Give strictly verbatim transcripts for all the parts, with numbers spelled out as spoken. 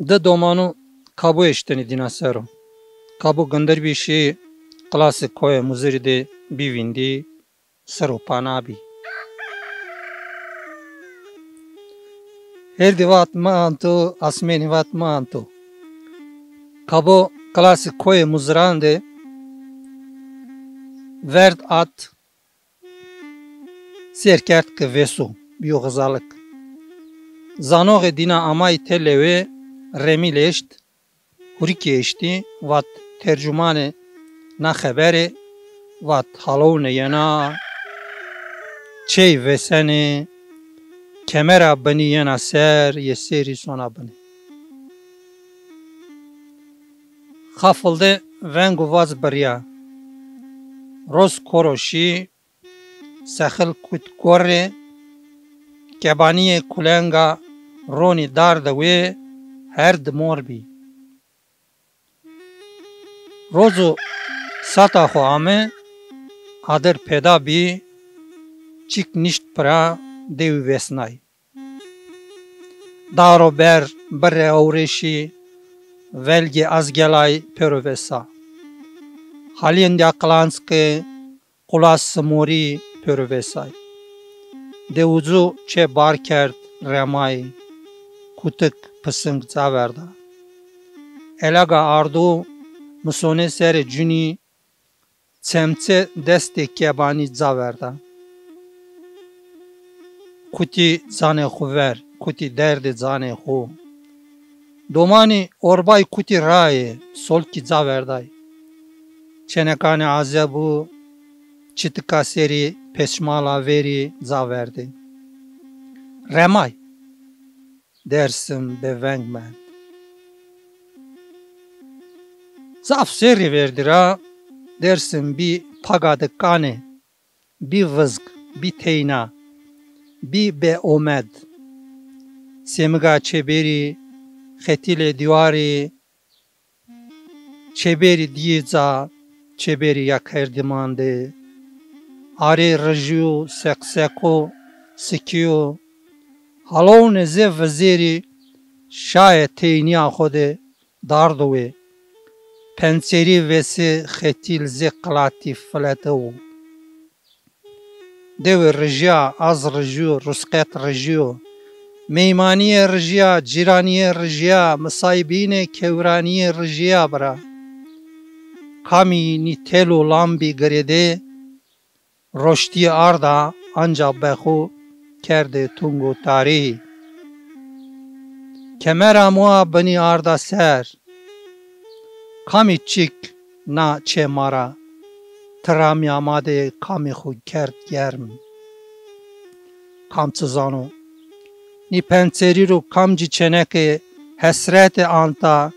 Di domanu kabo eşteni dîna ser o. Kabo gindir bî şî qilasê koyê Muzirî de bî vîndî, ser û pana bî. Hêrdî vat mi anto, asmênî vat mi anto. Kabo qilasê koyê Muziran de verd at, sêr kerd ke vêso, bîyo xizalik. Zanoxê dîna amay têlewê, remîl eşt, hurikî eştî, vat tercumane na xebere, vat halowne yena, çey vêsene, kemera binî yena ser, yê sêrî sona binê. Xafilde veng û vaz birîya. Roz koro şî, sexil kut gorrê, kebanîyê kulenga ronî darde wê, her di mor bî. Rozo sata xo ame, adir pêda bî, çîk nişt pira, dewî vêsnay. Daro ber birre ewreşî, velgê azgelay pêro vêsa. Halîyên dîya qilanc ke, qulas simorî pêro vêsay. Dewucu çê bar kerd, remay, kutik pising ca verda. Elaga ardo, misonê serê cunî, çemçe destê kebanî ca verda. Kutî canê xwu ver, kutî derdê canê xwu. Domanî orbay kutî raye, solkî ca verday. Çênekanê azebû, çitika serî, pêçmala verî ca verdê. Remay. Dersim bêveng mend. Zaf serrî verdî ra Dersim bî paga de kanê, bî vizg, bî teyna, bî bêomed. Sêmiga çêberî, xetîlê dîwarî, çêberî dîyê ca, çêberî ya kerdîman de. Arê rijîyo, seqseqo, sikîyo. Halowne zê vizêrî şaye teynîya xo de dardo wê. Pencerî vêsê xetîl zê qilatî filetewo. Dewê rijîya, az rijîyo, rusqet rijîyo. Meymanîye rijîya, cîranîye rijîya, misaybînê kewranîye rijîya bira. Kamî nî tel û lambî girêdê, roştî arda, anca be xwu kerdê tung û tarî. Kemera moa binî arda ser. Kamî çik na çê ma ra, tiramîya ma de kamî xwu kerd germ. Kam çi zano? Nî pencerî ro kamcî çêneke hesrete anta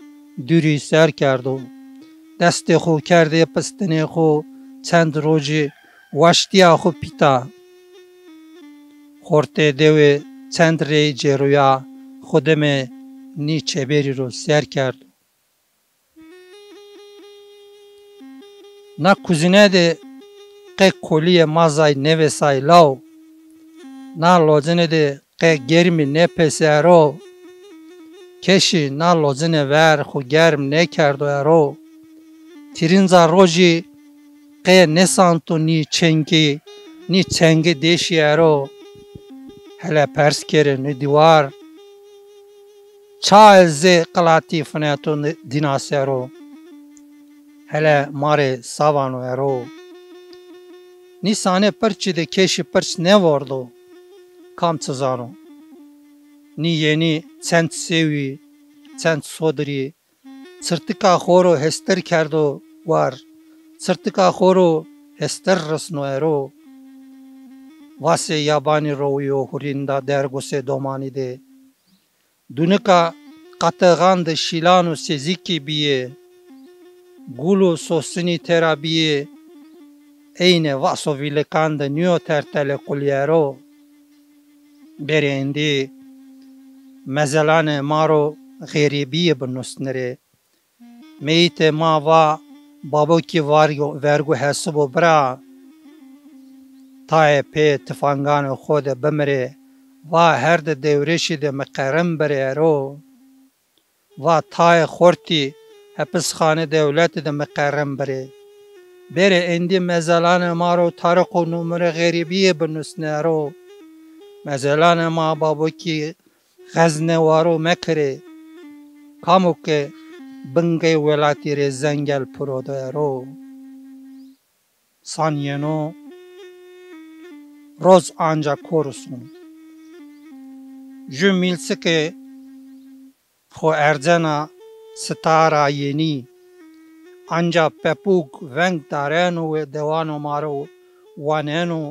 dûrî ser kerdo. Destê xwu kerdê pistinê xwu, çend rojî waştîya xwu pîta. Xortê dewê çend rey cêroya, xwu dime nî çêberî ro ser kerdo. Na kuzîne de qe kolîyê ma zay nêvêsay law. Na locine de qe germî nêpesê ero. Keşî na locine ver xwu germ nêkerdo ero. Tîrinca rojî qe nêsanto nî çengî, nî çengî deşî ero. Hele pers kerê nê dîwar. Çaye zê qilatî fineto ni-, dîna ser o. Hele ma rê sa vano ero. Nîsanê pirçî de keşî pirç nêvordo. Kam çi zano? Nî yenî çend sewî, çend sodirî, çirtika xo ro hestir kerdo war, çirtika xo ro hestir risno ero. Vasê yabanî rowiyo hurînda dergusê domanî de. Dunika qateğan de şîlan û sezîkî bîyê. Gul û sosinî têra bîyê. Eynê vaso vîlikan de nîyo tertelê qulî ero. Berê êndî mezelanê ma ro xerîbîye binusnirê. Meyîtê ma va, babokî vargo-, vergu hesibo bira. Tayê pê tifanganê xo de bimirê, va her di dewrêşî de mi qerim birê ero. Va tayê xortî hepisxanê dewletî de miqerrem birê. Bêrê êndî mezelanê ma ro tarix û numurê xerîbîye binusnê ero. Mezelanê ma babokî xeznewaro mekirê. Kamo ke bingê welatî rê zengel piro de ero. San yeno roz anca korusun. Ju mîlsikê xo ercena sitara yenî. Anca pepûg veng dareno û dewano ma ro waneno,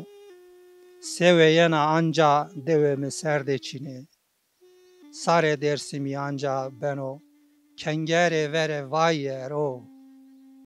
sewe yena anca dewê mi ser de çînê. Sarê Dêrsimî anca beno kengerê verê vayî ero.